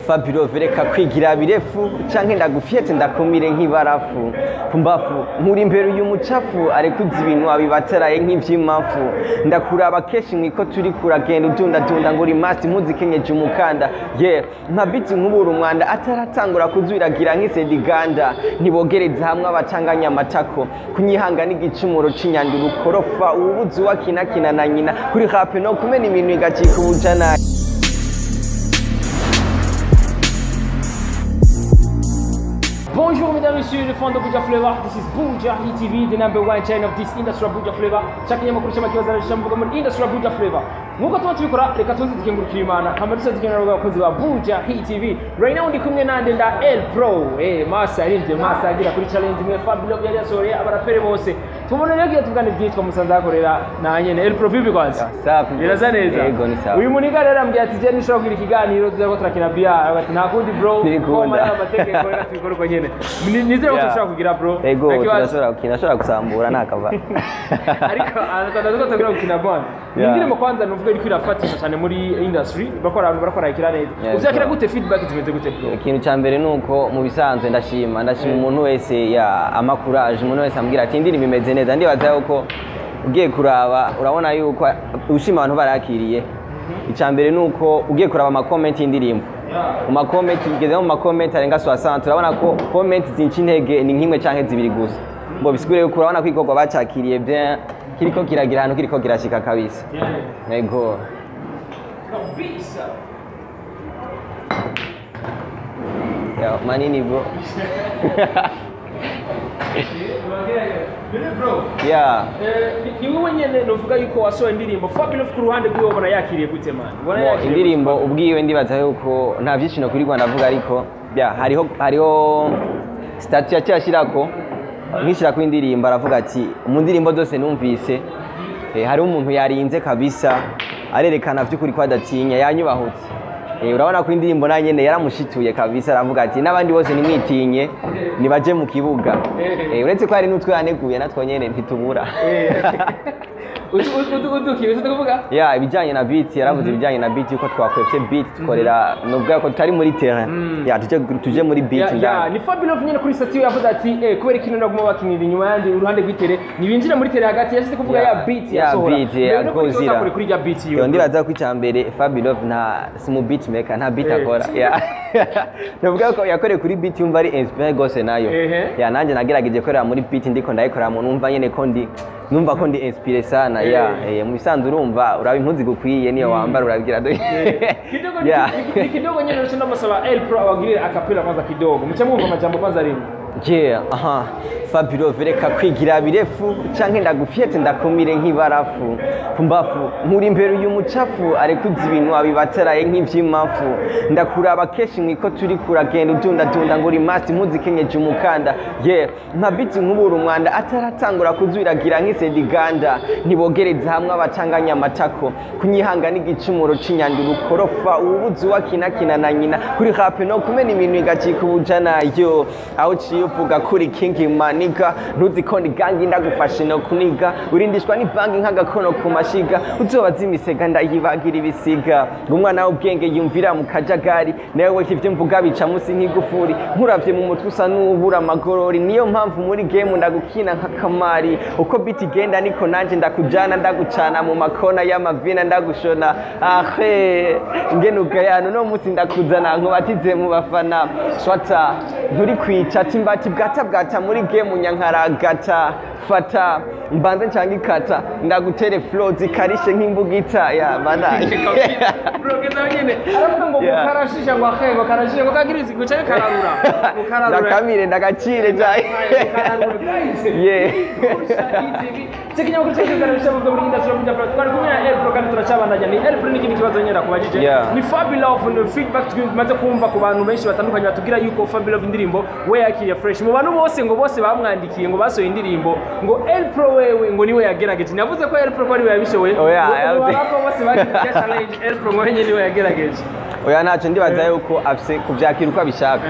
Fabio, reka kwigira birefu canke ndagufyete ndakumire nk'ibarafu. Pumbafu, nkuri imbere uyu mucafu arekuza ibintu abibataraye nk'ivyimafu. Ndakuraba kenshi mwiko turi kuragenda udundadunda ngo uri masti mpuzikenyeje umukanda. Yeah, nka biti nkubura umwanda ataratangura kuzwiragira nk'isediganda. Ntibogereza hamwe abatanganya amatako kunyihanga n'igicumuro c'inyandura ukorofa uwubuzi wakinakina na nyina kuri rape no kumena iminwe igacika ubujana. Bonjour mesdames et messieurs, les fans de Buja Flavor. This is Buja TV, the number one channel of this industry Buja Flavor. Chakinyamakuru cy'amakibazo arashamvuga muri industry Buja Flavor. Nkuko tuba tubikora, reka tuze dukengurukira Imana. Hama duze dukengurukira abakozi ba Buja TV. Right now ndi kumwe nande nda El Pro. Masa yarinde masa agira kuri challenge imwe Fabio yari yasohoreye abaraperi bose. Tubona rero kiyo tuvugana ibyitwa Musanze akorera na nyene El Pro vipi kwanza? Safi. Biraza neza. Yego ni sawa. Uyu muniga rero ambwiye ati je nishobora kugira ikiganiro tuzako turakina BR. Ati nta kundi bro. Ntibikunda. Amategeko reka tubikore uko nyene. Nizere ko turashobora kugira bro. Ego Nta kibazo. turashobora gukina, ashobora gusambura ntakava. Ariko ataza ko gukina bwana. Ni Yeah. indirimbo kwanza nuvuga iriko irafatisha cyane muri industry, bakora abantu barakora ikira neza. Yeah, Uvyakira bro. gute feedback zimeze gute bro? Ikintu cya mbere ni uko mu bisanzwe ndashima umuntu wese ya amakuraje, umuntu wese ambwira ati indirimbo imeze neza. Ndibaza yuko ugiye kuraba urabona yuko ushima abantu barakiriye. Icya mbere ni uko ugiye kuraba amakomenti y'indirimbo, mu makomenti igeze mu makomenti arenga 60, urabona ko komenti zinca intege ni nk'imwe canke zibiri gusa. Ngo bisigure yuko urabona ko igikorwa bacakiriye bien, kiriko kiragira ahantu kiriko kirashika kabisa. Yego. Kabisa. Ya, manini bro. Bro. Yeah. Ni wowe nyene nuvuga yuko wasohoye indirimbo Fabio ku ruhande rwiwe ubona yakiriye gute man? Ubona Bo, yakiriye indirimbo ubwiwe ndibaza yuko nta byinshi no kuri Rwanda avuga, ariko ya hariho statut yaciye ashirako nkishira ku indirimbo aravuga ati mu ndirimbo zose numvise hariho umuntu yarinze kabisa arerekana vy'ukuri ko adatinya yanyubahutse. Urabona ko indirimbo na nyene yaramushituye kabisa, aravuga ati n'abandi bose nimwitinye nibaje mu kibuga. Uretse ko hari n'utwe yaneguye natwo nyene ntitubura. Uduki bise kuvuga? Ya, ibijyanye na beat yaravuze ibijyanye na beat yuko twakwefye beat tukorera nubwo ko tutari muri terrain. Ya tuje muri beat Ya, ndani. ni Fabio nyene kuri statut yavuze ati kubera ikintu naguma bakinira inyuma yandi uruhande rw'itere nibinjira muri tere hagati yashize kuvuga ya beat Ya yasohora. beat, ya Mbere no kuri Gozira. kuri kuri ya beat Yo yo. ndibaza ko icya mbere Fabio nta si mu beat maker, nta beat akora. Ya. Nuvuga ko yakoreye kuri beat yumva ari inspiré gose nayo. Ya nanjye nagerageje korera muri beat ndiko ndayikorera mu numva nyene ko ndi numva ko ndi inspiré sana. Ya mu bisanzwe urumva uraba impuzu gukwiye niyo wambara urabigira do. Kidogo Ya. ni kidogo nyene nacho ndamusaba El Pro abagirire acapella kwanza kidogo. Muce mwumva amajambo kwanza rimwe. Yeah, aha. Fabio, reka kwigira birefu canke ndagufyete ndakumire nk'ibarafu. Pumbafu, nkuri imbere uyu mucafu arekuza ibintu abibataraye nk'ivyimafu. Ndakuraba kenshi mwiko turi kuragenda udundadunda ngo uri masti mpuzikenyeje umukanda. Yeah, nka biti nkubura umwanda ataratangura kuzwiragira nk'isediganda. Ntibogereza hamwe abatanganya amatako kunyihanga n'igicumuro c'inyandura ukorofa uwubuzi wakinakina na nyina kuri rape no kumena iminwe igacika ubujana. Yo aho uciye uvuga kuri king maniga ntuzi ko ni gangi ndagufashe no kuniga urindishwa n'ibanki nk'agakono ku mashiga uzobaza imisega ndayibagira ibisiga ngo umwana w'ubwenge yumvira mu kajagari nawe we ivyo mvuga bica musi nk'igufuri nkuravye mu mutwe usa n'ubura amagorori niyo mpamvu muri game ndagukina nka kamari uko beat igenda niko nanje ndakujana ndagucana mu makona y'amavina ndagushona ahe ngene ugayana uno munsi ndakuzana nkubatize mu bafana swata nturi kwica timbati bwata bwata muri game nyankaragata fata mbanze canke ikata ndagutere flow zikarishe nk'imbugita ya bana. Bro geza nyene aravuga ngo Yeah. karashisha ngo ahe ngo karashisha ngo kagirizi ngo canke kararura ngo kararura. Ndakamire ndagacire jaye. Yeah. Ikinyamakuru cyacu karashisha mu muri industry Buja Flavor. Twari kumwe na El Pro kandi turacabandanya. Ni El Pro n'ikindi kibazo nyene nakubajije. Yeah. Ni Fabio Love ni feedback tumaze kumva ku bantu benshi batandukanye batubwira yuko Fabio Love indirimbo we yakiriye fresh. Mu bantu bose ngo bose bamwandikiye ngo basohoye indirimbo ngo El Pro wewe ngo niwe yagerageje. Navuze ko El Pro ko ariwe yabishoboye. Oya, Ngo mu barapa bose bagize challenge El Pro ngo wenyine niwe yagerageje. Oya, ntacyo, ndibaza yuko afise kuvyakira uko abishaka,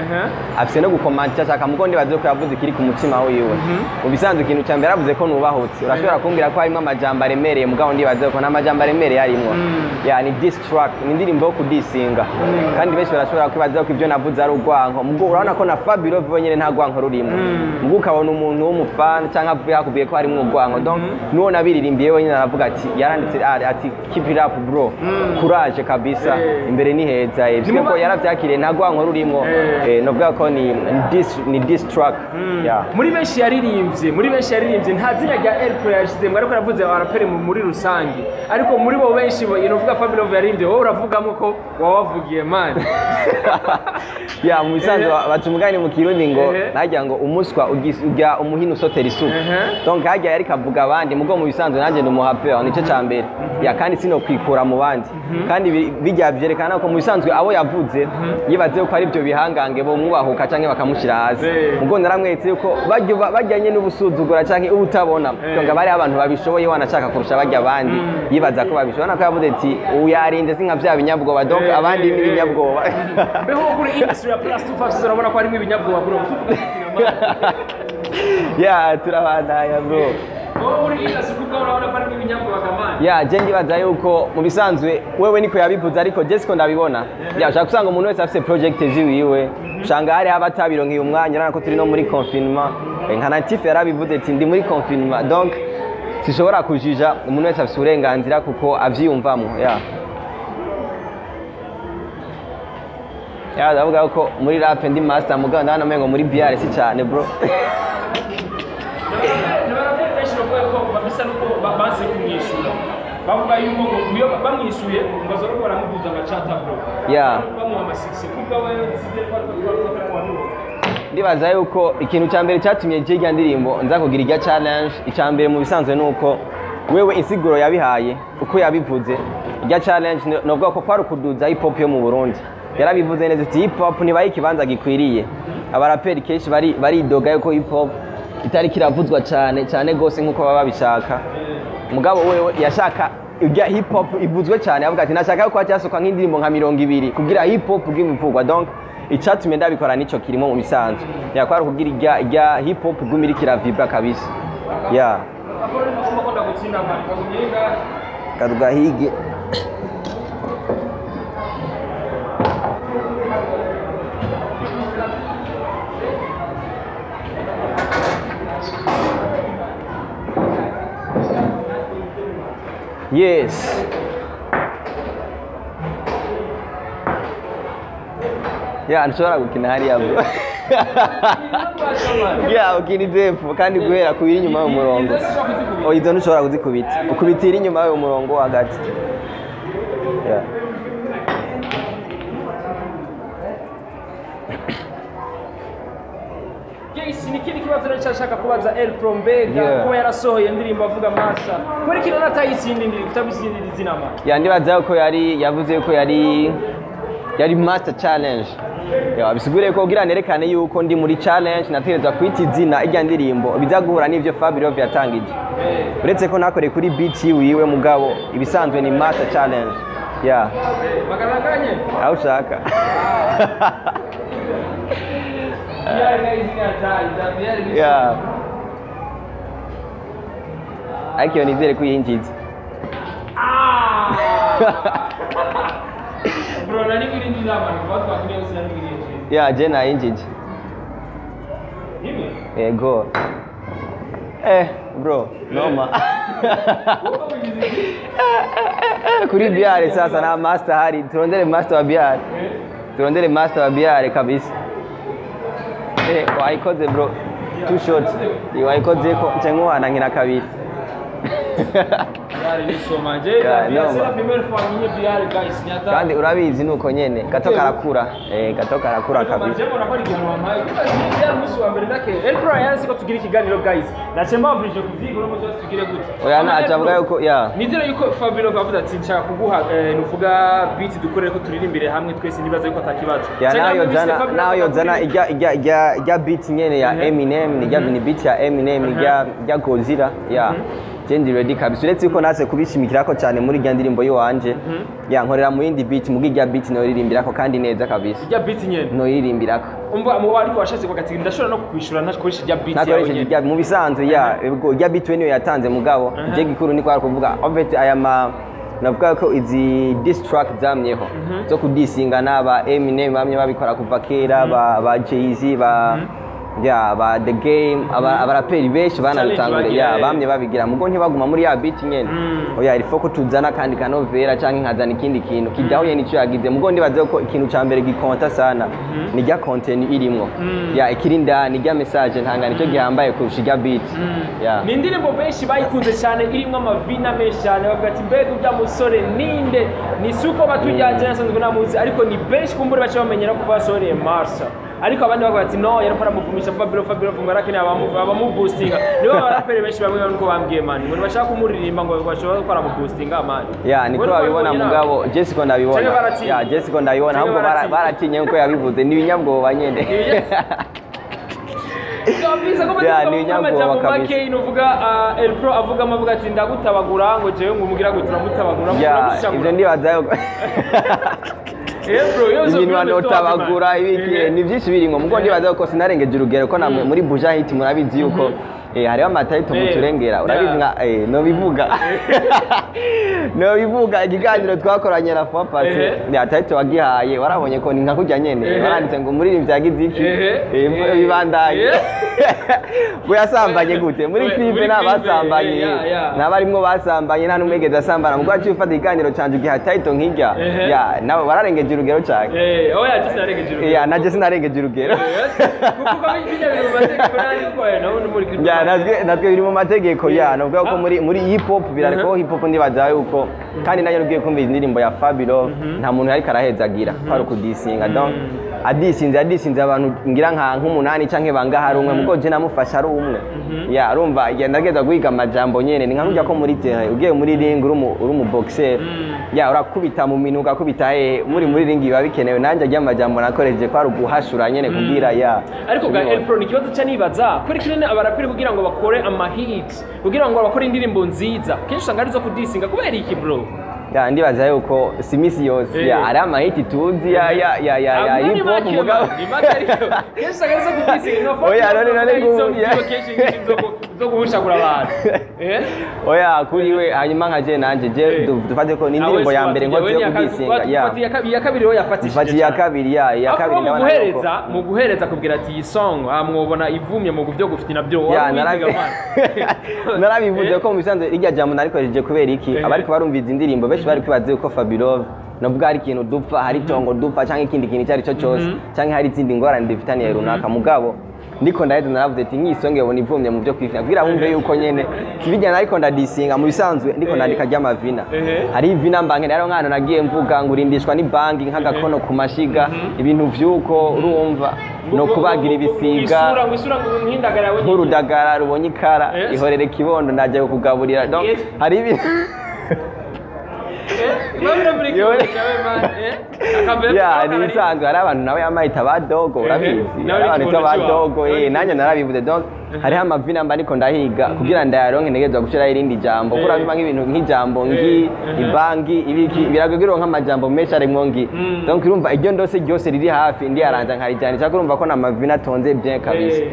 afise no gukomanta icyo ashaka, mugo ndibaza yuko yavuze ikiri ku mutima wiwe. Mu bisanzwe, ikintu cya mbere yavuze ko nubahutse. Urashobora kumbwira ko harimo amajambo aremereye, mugabo ndibaza yuko nta majambo aremereye arimwo. Ya, ni diss track, ni indirimbo yo kudisinga, kandi benshi barashobora kwibaza ko ibyo navuze ari urwanko, mugo urabona ko na Fabio wenyine nta rwanko rurimo, mugo ukabona umuntu w'umufana cyangwa avuye yakubwiye ko harimo urwanko. Donc nuwo nabiririmbiye wenyine aravuga ati, yaranditse ati: "Keep it up bro, courage kabisa, imbere ni heza." Bivuze ko yaravyakiriye, nta rwanko rurimo. Novuga ko ni diss track, yeah. Muri benshi yaririmbye nta zina rya El Pro yashizemo, ariko aravuze abaraperi muri rusange. Ariko muri bo benshi inovuga Fabio yaririmbye, wowe uravugamo ko wabavugiye, man. Ya, mu bisanzwe baca umugani mu Kirundi ngo najya ngo umuswa urya umuhini usotera isuka. Donc hajya yari kavuga abandi, mugo mu bisanzwe nanjye ndi umuhapeur, nicyo ca mbere. Ya, kandi sino kwikura mu bandi, kandi bijya byerekana ko mu bisanzwe abo yavuze yibaze ko ari byo bihangange bo mwubahuka canke bakamushyira hasi. Mugo naramweretse yuko bajyanye n'ubusuzugura canke ubutabona. Donc bari abantu babishoboye, wanashaka kurusha bajya abandi yibaza ko babishoboye. Urabona ko yavuze ati ubu yarinze si nka bya binyabwoba. Donc abandi ni ibinyabwoba. Mbeho kuri industry ya plus 256 urabona ko harimo ibinyabwoba, bro? Ya, turabandanya, bro. Wowe muri industry kubwa urabona ko harimo ibinyabwoba kamani? Ya, je ndibaza yuko mu bisanzwe wewe niko yabivuze, ariko je siko ndabibona. Ya, ushaka gusanga umuntu wese afise project ziwiwe, usanga hariho abatabironkeye umwanya. Urabona ko turi no muri confinement. Nka Natif yarabivuze ati ndi muri confinement, donc sishobora kujija. Umuntu wese afise uburenganzira kuko avyiyumvamwo. Ya, ndavuga ko muri rap ndi master, mugabo ndabona umengo muri BR si cyane, bro. Abaraperi benshi bavuga ko bisa nuko banse kumwishyura, bavuga yuko ngo iyo bamwishyuye ngo azora baramuduza amacata, bro. Bamuha amasikisi kubwa we sizere ko ariko twari wabibona. Ndibaza yuko ikintu cya mbere cyatumye je irya ndirimbo nza kugira irya challenge, icya mbere mu bisanzwe ni uko wewe insiguro yabihaye uko yabivuze irya challenge, novuga ko kwari ukuduza hip hop yo mu Burundi. Yarabivuze neza ati hip hop ntibaye ikibanza gikwiriye. Abaraperi kenshi bari baridoga yuko hip hop itari kiravuzwa cyane cyane gose nkuko baba babishaka, mugabo wewe yashaka irya hip hop ivuzwe cyane. Avuga ati nashaka ko hacyasohoka nk'indirimbo nka 20 kugira hip hop bw'imivugwa. Donc icatumye ndabikora nico kirimo. Mu bisanzwe yakwari kugira irya hip hop iguma iriko iravibra kabisa, ya. Akora ni ko bakunda gutsinda mani kagumye ngaha. Karugahige. Yes, ya, nshobora gukina hariya, bro. Ya, ukina izefu kandi guhera ku iri inyuma y'umurongo. Izo zishobora kuzikubita. Oh, izo ntushobora kuzikubita, ukubita iri inyuma y'umurongo wo hagati. Yeah. Yes, ni kindi kibazo rero cyashaka kubaza El Pro, mbega kuba yarasohoye indirimbo avuga masa, kubera ikintu natayitsindira kutabitsindira izina ma? Ya, ndibaza ko yari yavuze ko yari master challenge. Ya, bisigure ko kugira nerekane yuko ndi muri challenge nategerezwa kwita izina irya ndirimbo biza guhura n'ivyo Fabio yatangije, uretse ko nakoreye kuri beat wiwe, mugabo ibisanzwe ni master challenge, ya. Bagaraganye. Aho ushaka. Yari guys, ni atari yari. Ya, ariko iyo nizere ko uyinjiza. Ah! Bro, nari ngirinjiza abantu kuba twakinye gusa nari ngirinjiza. Ya, je nayinjije. Imwe. Yego, bro, noma. Wowe wigize iki? Kuri biare sasa na master hari, turondere master wa biare. Turondere master wa biare kabisa. Wayikoze, bro, two shots wayikoze ko nce nkuhana nkina kabiri. Yari nisoma je. Yeah, yeah, no, c'est la man. première fois nkinye biare, guys, nyata. Kandi urabizi nuko nyene gato karakura, gato karakura kabisa. Je mbona ko ari igihano wampaye. Byari umunsi wa mbere ndake. El Pro yanse ko tugira ikiganiro, guys. Nace mbabwije kuvyiga uno munsi wose tugire gute. Oya, ntaco avuga yuko ya. Nizere yuko Fabio avuze ati nshaka kuguha nuvuga beat dukorere ko turirimbire hamwe twese, nibaza yuko atakibazo. Ya, Canke naho hamwe bise yozana Fabio naho yozana akakuririmba. ijya beat nyene ya Eminem, ni ijya ni beat ya Eminem, ijya Godzilla, ya. Je ndi ready kabisa, uretse yuko natse kubishimikirako cyane muri irya ndirimbo yiwanje. Ya, nkorera mu yindi beat, muga irya beat noyiririmbirako kandi neza kabisa. Ijya beat nyene? Noyiririmbirako. Umva, mu ariko washatse kuvuga ati ndashobora no kukwishura ntakoresha ijya beat yawe Nakoresheje nyene. irya mu bisanzwe, ya, ubwo irya beat we niyo yatanze, mugabo je gikuru ni kwari kuvuga en fait aya ma navuga ko izi diss track zamyeho zo kudisinga n'aba Eminem bamye babikora kuva kera, ba Jay-Z, ba ya ba The Game, abaraperi benshi banabitangure. Challenge Ya, bagira, bamye babigira, mugo ntibaguma muri ya beat nyene. Oya, il faut ko tuzana kandi kanovera canke nkazana ikindi kintu kidahuye n'ico yagize, mugo ndibaze ko ikintu ca mbere gikonta sana ni rya content irimwo, ya, ikiri ndani, rya message ntanga, nicyo gihambaye kurusha irya beat, ya. Ni indirimbo benshi bayikunze cyane, irimo amavina menshi cyane, bavuga ati mbega ujya musore ninde? Ni suko batujyanje nasanzwe namuzi, ariko ni benshi kumbura baca bamenyera ko basoreye Marsa, ariko abandi bavuga ati no, yariko aramuvumisha Fabio. Fabio ngo arakeneye abamuboostinga, nibo abaraperi benshi bamwe nuko bambwiye, man, ngo ntibashaka kumuririmba, ngo bashobora ko aramuboostinga, man. Ya, niko Ngo babibona, niko mugabo Jessica ndabibona. Canke baratinye. Ya, Jessica ndabibona. Canke Ahubwo baratinye. baratinye nkuko yabivuze, ni ibinyabwoba nyene. Kabisa ko Ya, ni amajambo ibinyabwoba kabisa. make nuvuga El Pro avugamo, avuga ati ndagutabagura, ngo jewe ngo umugira ngo turamutabagura, Ya, turamushagura. ivyo ndibaza yuko El Pro yo iminwa notabagura ibiki, ni byinshi birimwo, mugo ndibaza yuko sinarengeje urugero, ko namwe muri Buja Hit murabizi yuko hariho amatayito muturengera, urabizi nka nobivuga nobivuga ikiganiro twakoranye na fois passé. Ya, title wagihaye warabonye ko ni nka kurya nyene waranditse ngo umuririmbyi yagize iki, bibandanye ngo yasambanye gute muri Muri clip, clip, nta basambanye, ya, ya. nta barimwo basambanye, nta n'umwegeze asambana, mugo waciye ufata ikiganiro canje ugiha title nk'irya. Ya, nabo bararengeje urugero cyane. Oya, just narengeje urugero. Ya, naje sinarengeje urugero. Kuko bijya biri mu mategeko nari ko nawe ni muri clip. Ya, natwe biri mu mategeko, ya, novuga ko muri hip hop birareko, hip hop ndibaza yuko kandi nayo ugiye kumva indirimbo ya Fabio, nta muntu yariko arahezagira kwari ukudisinga, donc adisinze abantu ngira nka nk'umunani canke bangaha ari umwe, mugo je namufasha ari umwe. Ya, urumva ndageza guhiga amajambo nyene, ni nka kurya ko muri terrain ugiye muri ring uri umu boxer, ya, urakubita mu minwe, ugakubita hehe, muri ring biba bikenewe. Nanjye arya amajambo nakoresheje kwari uguhashura nyene kugira, ya. Ariko ga El Pro, ni ikibazo ca nibaza kuri kinene, abaraperi kugira ngo bakore ama hit, kugira ngo bakore indirimbo nziza, kenshi usanga ari zo kudisinga, kubera iki, bro? Ya, ndibaza yuko si misi yose. Ya, ari amahiti tuzi ya Amwe ni hip hop, make, mugabo man, ni make, ariko kenshi usanga ari zo kudisinga. Oya, none ziba kenshi nyinshi zo guhushagura abantu, eh. Oya, kuri we, hanyuma nka je nanje je dufate ko ni indirimbo ya mbere nkoze yo kudisinga, ya. Iya kabiri we yafatishije Mfati iya cyane. kabiri, ya, iya kabiri Afro mu ndabona yuko guhereza mu guhereza kubwira ati iyi song mwobona ivumye mu byo gufite nabyo Ya, wari wiziga, man. narabivuze ko mu bisanzwe irya jambo narikoresheje kubera iki? Abariko barumva izi ndirimbo benshi bari kwibaza yuko Fabirov navuga hari ikintu dupfa, hari itongo dupfa canke ikindi kintu icyo ari cyo cyose, canke hari izindi ngorane dufitaniye runaka, mugabo ndiko ndaheza naravuze ati nk'isonge yobona ivumye mu byo kwifina, kugira wumve yuko nyene bijyana, ariko ndadisinga mu bisanzwe ndiko ndandika ry'amavina. Hari ivina mbanke rero nk'ahantu nagiye mvuga ngo urindishwa n'ibanki nk'agakono ku mashiga, ibintu vy'uko urumva no kubagira ibisiga. Isura ngo isura ngo nk'indagara yawe. Nk'urudagara rubonye ikara. Ihorere kibondo, najya kukugaburira. Donc hari ibintu Ya, ni ibisanzwe, hari abantu nawe yamayita ba dogo, urabizi. Nawe Hari abantu ikibondo bita ba ciwawe. dogo, nanjye narabivuze. Donc hariho amavina mba ariko ndahiga kugira ndayaronke, ntegerezwa gushiraho irindi jambo, kuko urabima nk'ibintu nk'ijambo ngi ibangi ibiki, biragoye kuronka amajambo menshi arimwo ngi. Donc urumva iryo ndose ryose riri hafi ndiyaranza nkarijana, cyangwa urumva ko n'amavina atonze bien kabisa.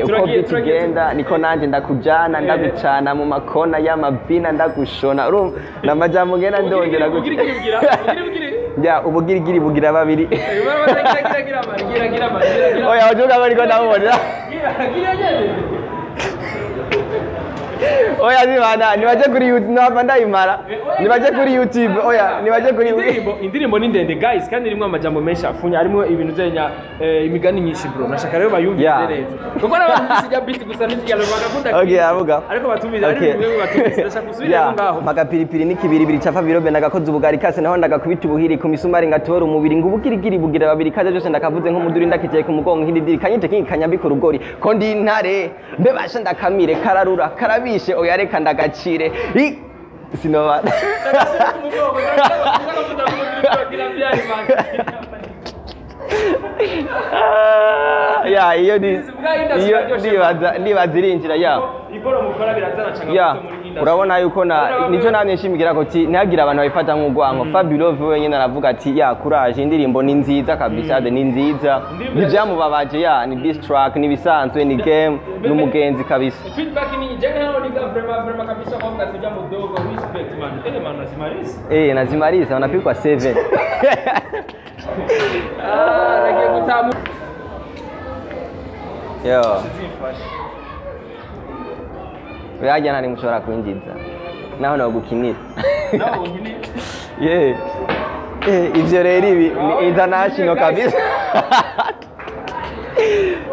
Uko beat igenda niko nanjye ndakujana, ndagucana mu makona y'amavina, ndagushona, urumva n'amajambo ngenda ndongera gutya. Ya, ubugirigiri bugira babiri. Oya, ujuga bariko ndamubona. Oya, zibana nibaje kuri YouTube, nava ndayimara, nibaje kuri YouTube. Oya, nibaje kuri Indirimbo ni ndende, guys, kandi irimo amajambo menshi afunya, harimo ibintu byenya imigani myinshi, bro. Nashaka rero bayumvise neza, kuko n'abantu ijya beat gusa n'izijya bagakunda. Okay, avuga. Ariko batumize ari bimwe batumize, ndashaka gusubira Ya, ngaho. Mpagapiripiri n'ikibiribiri cafa birobe, nagakoze ubugari kase naho ndagakubita ubuhiri ku misumari ngatora umubiri, ngo ubugirigiri bugira babiri, kaje byose ndakavuze nk'umuduri, ndakiteye ku mugongo nk'ididiri, kanyite kingi kanyambika urugori, ko ndi intare mbebasha ndakamire kararura karabishe, oya reka ndagacire sinoba. Ndagashira ku mugongo, ndashaka kugira byari, man. Ya, iyo ni Bwa industry iyo iraryoshe. Ndibaza irinjira, ya. Iboro mukora birazana changamoto Ya, muri industry. Urabona yuko na nicyo namye nshimigira ko ti ntihagire abantu babifata nk'urwango. Fabulove wenyine aravuga ati: "Ya, courage, indirimbo ni nziza kabisa, ni nziza." Indirimbo Ntibyamubabaje, ya, ni diss track, ni ibisanzwe, ni game, ni umugenzi kabisa. Feedback ni jenga hano ni vraiment vraiment kabisa kwa mtu jambo dogo, respect man. Ele man nazimarisa. Eh, nazimaliza, wanapikwa 7. Ah, nagiye gutamu. Yo. Zimfashe. Birajya, ntari mushobora kwinjiza naho nogukinira. Nawe unkini. Yeah. Eh, ivyo rero ibi ni international kabisa.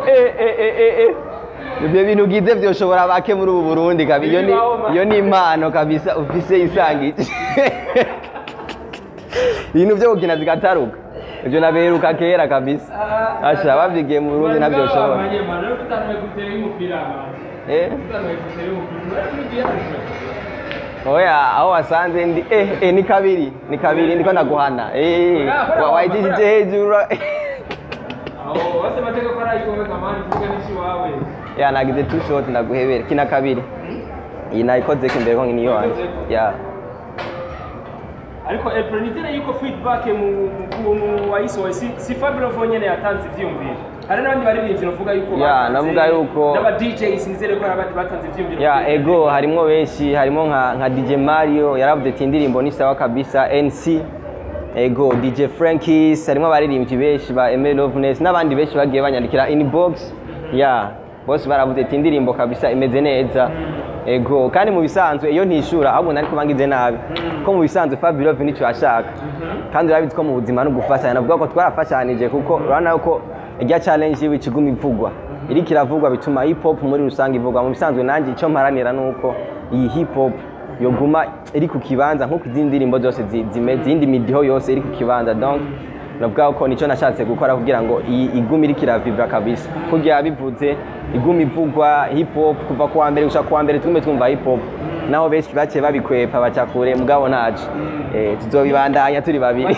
Eh, eh, eh, eh, eh. Ibyo bintu ugize vyoshobora bake muri ubu Burundi kabisa. Iyo ni impano kabisa ufise isangije. Ibintu vyo gukina zigataruka. Ivyo naberuka kera kabisa. Asha bavyigiye mu Burundi navyo shobora. Manye man, rero kutanuye gutera y'umupira man. Eh? Kutanuye gutera y'umupira. Uri Oya, aho wasanze ndi ni kabiri, ni kabiri ndiko ndaguhana. Eh, wayijije hejuru. Aho wase mateka ko arayikomeka man, kuvuga n'ishi wawe. Ya, nagize two shot, ndaguhebera kina kabiri. Iyi nayikoze ko imbere ko niyo wanje. Ya. Ariko April, nizere yuko feedback mu wayisohoye si Fabio nyene yatanze ivyiyumviro, hari n'abandi baririmbyi navuga yuko Ya, batanze, navuga yuko n'aba DJs, nizere ko hari abandi batanze ivyiyumviro. Ya, ego, harimo benshi, harimo nka DJ Mario yaravuze ati indirimbo ni sawa kabisa, NC, ego, DJ Frankis, harimo abaririmbyi benshi ba Emel Loveness n'abandi benshi bagiye banyandikira inbox. Ya, bose baravuze ati indirimbo kabisa imeze neza. Ego, kandi mu bisanzwe iyo ntishura ahubwo nari kuba ngize nabi, ko mu bisanzwe Fabio Love nicyo ashaka, kandi urabizi ko mu buzima no gufashanya. Navuga ko twarafashanije, kuko urabona ko irya challenge yiwe ikiguma ivugwa, iriko iravugwa, bituma hip hop muri rusange ivugwa. Mu bisanzwe nanjye icyo mparanira nuko iyi hip hop yoguma iri ku kibanza nk'uko izindi ndirimbo zose zimeze, izindi midiho yose iri ku kibanza. Donc navuga ko nicyo nashatse gukora kugira ngo iyi igume iriko iravibra kabisa, kugira bivuze igume ivugwa hip hop kuva kuwa mbere gushika kuwa mbere, tugume twumva hip hop. Naho benshi baciye babikwepa baca kure, mugabo ntaco, tuzobibandanya turi babiri.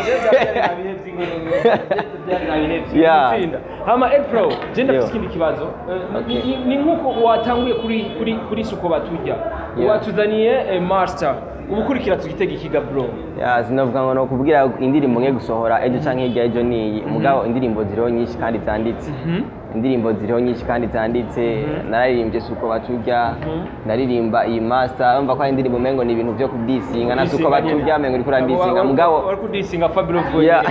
Yeah. Hama April, je ndafise Yo. ikindi kibazo. Okay. Ni nkuko watanguye kuri suko batujya, Yeah. watuzaniye master, ubukurikira tugitega ikiga, bro? Ya, sinavuga ngo nokubwira indirimbo ngiye gusohora ejo canke hirya ejo niyi, mugabo indirimbo ziriho nyinshi kandi zanditse. Indirimbo ziriho nyinshi kandi zanditse. Nararirimbye suko baturya, ndaririmba iyi master. Urumva ko ari indirimbo umengo ni ibintu vyo kudisinga na suko baturya, mengo uriko uradisinga, mugabo wari kudisinga Fabio Voye. Ya.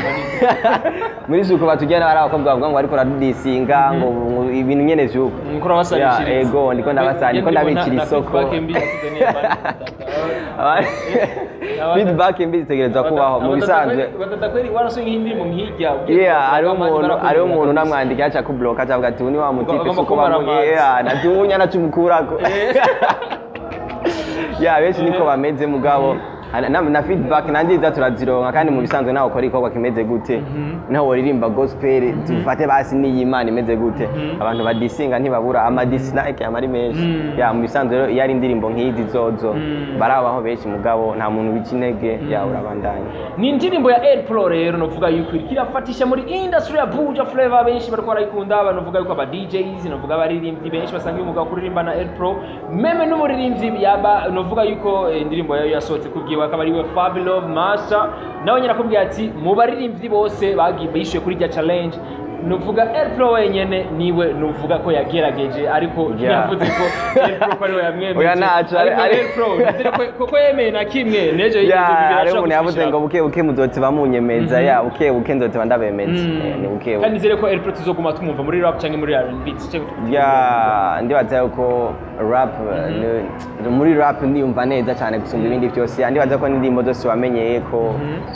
Muri suko baturya naho hari abakobwa bavuga ngo ariko uradudisinga, ngo ibintu nyene vy'uko. Ndiko urabasarishiriza. Ya, ego, ndiko ndabasana, ndiko ndabicira isoko. Feedback mbi zitegerezwa kubaho mu bisanzwe. Batata kweli warasohoye nk'indirimbo nk'ijya. Yeah, hariho umuntu namwandikiye aca kubloka, acavuga ati: "Uyu ni wa mutipe Agomba suko kumara bamuye." amazi. Yeah, natunya nacumukurako. Yeah, benshi niko bameze, mugabo na feedback na nziza turazironka. Kandi mu bisanzwe nawe ukora igikorwa kimeze gute, naho woririmba gospel, dufate basi n'iy'Imana imeze gute, abantu badisinga ntibabura, ama dislike ama ari menshi. Ya, mu bisanzwe rero iyo ari indirimbo nk'izi zozo barabaho benshi, mugabo nta muntu bica intege, ya, urabandanya. Ni indirimbo ya El Pro rero novuga yuko iriko irafatisha muri industry ya Buja Flavor, benshi bariko barayikunda. Abantu novuga yuko aba DJs, novuga abaririmbyi benshi basanga uyu mugabo kuririmba na El Pro, même n'umuririmbyi yaba novuga yuko indirimbo yayo yasohotse kubwiwe akaba ariwe Fabio Master, nawe nyine akubwiye ati mu baririmbyi bose bagiye bishuye kuri rya challenge, nuvuga El Pro wenyene niwe nuvuga ko yagerageje, ariko ntiyavuze ko El Pro ko ariwe yamwemeje. Oya, ntaco, Ariko El Pro nizere ko yemeye na kimwe n'ejo Ya, hariho umuntu yavuze ngo buke buke muzoteba munyemeza. Ya, buke buke nzoteba ndabemeza. Ni buke Kandi buke. nizere ko El Pro tuzoguma tumwumva muri rap canke muri R&B. Ya, ndibaza yuko rap, muri rap ndiyumva neza cyane gusumba ibindi byose. Ya, ndibaza ko n'indirimbo zose wamenyeye ko,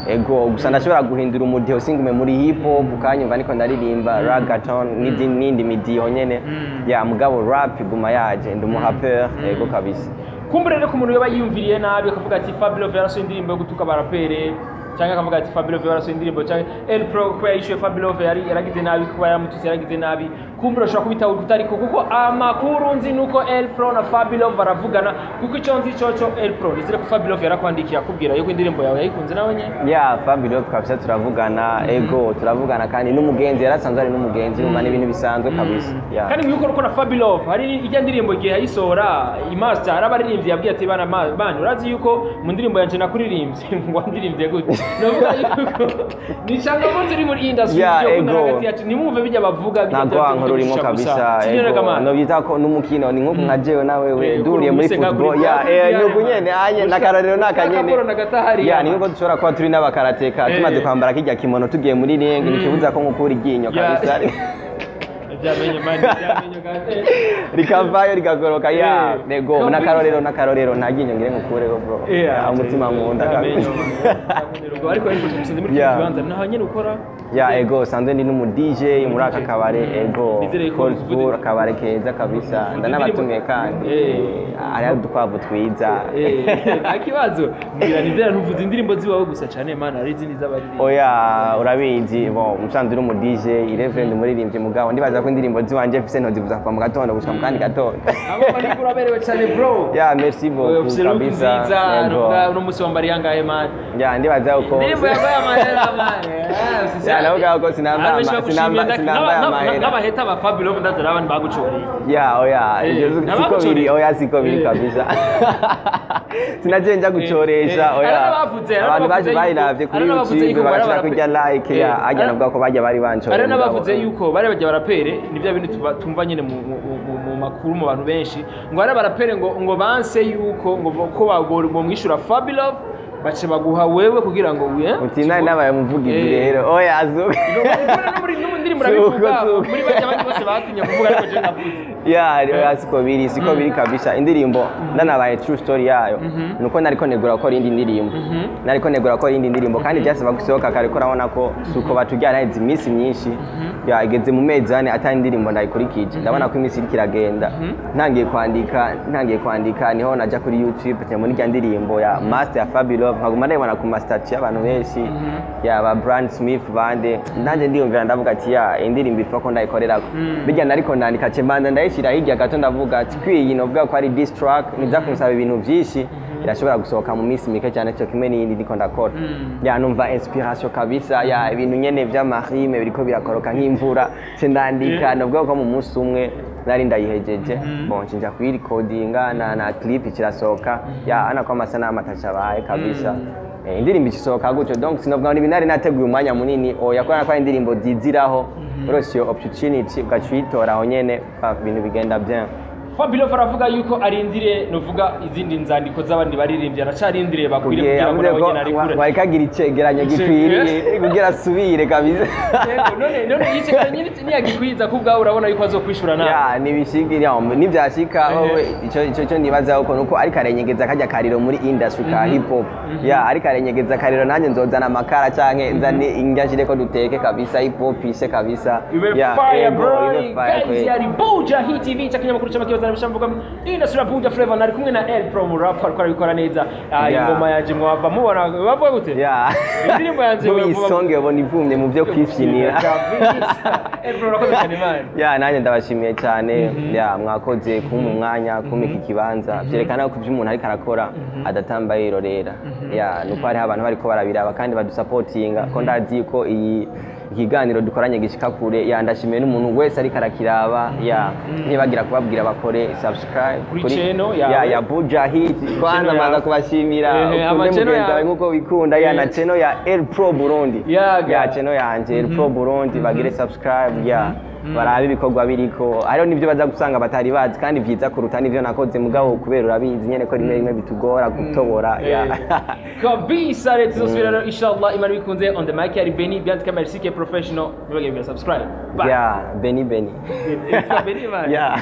ego, gusa ndashobora guhindura umudiho, singume muri hip hop, ukanyumva niko ndaririmba reggaeton n'indi midiho nyene. Ya, mugabo rap iguma yaje, ndi umurapeur, ego kabisa. Kumbure rero ku muntu yoba yiyumviriye nabi akavuga ati Fabio yarasohoye indirimbo yo gutuka abarapere, cyangwa akavuga ati Fabio yarasohoye indirimbo, cyangwa El Pro kuba yishuye Fabio yari yaragize nabi, kuba yaramututse yaragize nabi. Kumbura ushobora kubitahura kutariko, kuko amakuru nzi nuko El Pro na Fabilove baravugana, kuko icyo nzi coco El Pro nizere ko Fabilove yarakwandikiye akubwira yuko indirimbo yawe yayikunze nawe nyene. Ya, Fabilove kabisa turavugana, ego turavugana, kandi n'umugenzi yarasanzwe ari n'umugenzi, urumva n'ibintu bisanzwe kabisa. Ya. Kandi mwibuke ko na Fabilove hari ijya ndirimbo igihe yayisohora imaster, hari abaririmbyi yabwiye ati: "Bana bana, urazi yuko mu ndirimbo yanje nakuririmbye." Ngo wandirimbye gute? Navuga yuko ni changamoto iri muri industry yo kundana hagati yacu, nimwumve bijya bavuga bijya. Ntabwo wankora urimo kabisa, ego nobyita ko n'umukino ni nk'uko nka jewe na wewe duhuriye muri football, ya nuko nyene anye n'akarorero n'akanyene, ya ni nkuko dushobora kuba turi n'abakarateka, tumaze kwambara kijya kimono tugiye muri ring, ntikibuza ko nkukura iryinyo kabisa. Byamenye man, byamenye kandi. Rikavayo rigagoroka, ya nego n'akarorero nta ryinyo ngire nkukureho bro. Umutima mu nda kabisa. Ariko tumusanze muri kino kibanza, naho nyene ukora? Ya, ego, sanzwe ndi n'umu DJ muri aka kabare, ego. Nizere ko Colesburg, akabare keza kabisa, ndanabatumiye kandi hariho udukwavu twiza. Nta kibazo, mbwira, nizera ntuvuze indirimbo ziwawe gusa cyane man, hari izindi z'abaririmbyi. Oya, urabizi, bon, musanzwe uri umu DJ, Irevend umuririmbyi, mugabo ndibaza ko indirimbo ziwanje mfise ntozivuza kuva mu gatondo gushika mu kandi gatondo. Abo bari uraberewe cyane bro. Ya, merci beaucoup. Ufise look kabisa. nziza. Yego. Nuvuga uno munsi wambariye angahe man? Ya, ndibaza uko Indirimbo yabaye amahera man. Ya, navuga ko sinambaye amahera. N'abaheta ba Fabio ndazara abantu bagucoreye. Ya, oya, ibyo siko N'abagucoreye. biri, oya, siko biri kabisa, sinaje nja gucoresha, oya. Hari n'abavuze, hari Abantu baje n'abavuze bayiravye kuri hari n'abavuze YouTube yuko bari bagashira kurya like, ya ajya navuga ko bajya bari bancoreye. Hari mugabo. n'abavuze yuko bari bajya barapere, ni bya bintu tumva nyine mu makuru mu bantu benshi, ngo hari abarapere ngo banse yuko ngo ko bomwishyura Fabilove, bace baguha wewe kugira ngo Uti nari nabaye umuvugizi rero, oya, azuka. No mu ndirimbo urabivuga. Suko, suko. Muri bajya abandi bose batinye kuvuga, ariko je ndavuze. Ya, oya, siko biri kabisa. Indirimbo ndanabaye true story yayo nuko nariko negura gukora indi ndirimbo, nariko negura gukora indi ndirimbo, kandi byasaba gusohoka kare, ko urabona ko suko batujyana haheze iminsi myinshi, ya igeze mu mezi 4 atari indirimbo ndayikurikije. Ndabona ko iminsi iriko iragenda, ntangiye kwandika niho naja kuri YouTube njya muri rya ndirimbo ya Master ya Fabilove, nkaguma ndayibona ku ma statut y'abantu benshi, yaba Brand Smith bande, nanjye ndiyumvira, ndavuga ati: "Ya, indirimbo ipfa ko ndayikorerako." Bijya nariko ndandika ce mbanza ndayishyira hirya gato, ndavuga ati kwiyi novuga ko ari diss track niza kunsaba ibintu byinshi, irashobora gusohoka mu minsi mike cyane, cyo kimwe n'iyindi ndiko ndakora. Ya, numva inspiration kabisa, ya ibintu nyene vy'ama rime biriko birakoroka nk'imvura, ce ndandika. Novuga ko mu munsi umwe nari ndayihejeje. Bon, ncinja kuyirekodinga na clip kirasohoka, ya ana ko amasanamu atacabaye kabisa. Indirimbo ikisohoka gutyo, donc sinovuga ngo ni ibintu nari nateguye umwanya munini, oya, kubera ko ari indirimbo ziziraho, urose iyo opportunity ugaca uyitora aho nyene, ibintu bigenda bien. Fabio aravuga yuko arindiriye, nuvuga izindi nzandiko z'abandi baririmbyi, aracarindiriye bakwiriye kugira ngo Yavuze nawe ko nyene arekure. wariko agira icegeranyo gikwiriye kugira asubire kabisa. Yego, none icegeranyo nyene niyagikwiza ku bwawe, urabona yuko azokwishura nawe? Ya, nibishika nibyashika, wowe ico nibaza uko nuko ariko arenyegeza kajya kariro muri industry ka hip hop, ya ariko arenyegeza kariro, nanjye nzozana amakara canke nzane indya nshireko duteke kabisa, hip hop ishe kabisa. Ibe Ya, fire ego, bro. ibe fire Guys, kweli. yari Buja Hit TV, cyakinyamakuru cy'amakibazo n'abishamvuga industry ya Buja Flavor. Nari kumwe na El Pro, mu rap ariko arabikora neza. Ingoma yanje mwava mubona bavuga gute? Ya. Indirimbo yanjye Nk'uyisonge ubona ivumye mu byo kwibyinira. Kabisa. El Pro, urakoze cyane man. Ya, nanjye ndabashimiye cyane, ya mwakoze kumpa umwanya, kumpa iki kibanza, byerekana ko ibyo umuntu ariko arakora adatamba yirorera, ya nuko hariho abantu bariko barabiraba kandi badusapotinga, ko ndazi ko iyi ikiganiro dukoranye gishika kure. Ya, ndashimiye n'umuntu wese ariko arakiraba, ya ntibagira kubabwira bakore subscribe Kuri channel yawe. Ya, ya Buja Hit kwanza. Channel Manza yawe. kubashimira, Ehe, ukunde ama channel mugenzi wawe yawe. nkuko wikunda, ya na channel ya El Pro Burundi. Yaga. Ya, channel yanje El Pro Burundi, bagire subscribe, ya barabe ibikorwa biriko, hariho n'ibyo baza gusanga batari bazi kandi vyiza kuruta n'ivyo nakoze, mugabo kubera urabizi nyene ko rimwe rimwe bitugora gutobora, ya. Kabisa, rero tuzosubira rero inshallah Imana bikunze. On the mic yari Benny, behind camera CK Professional. Ntibagire subscribe. Bye. Ya, Benny Benny. Benny man. Ya.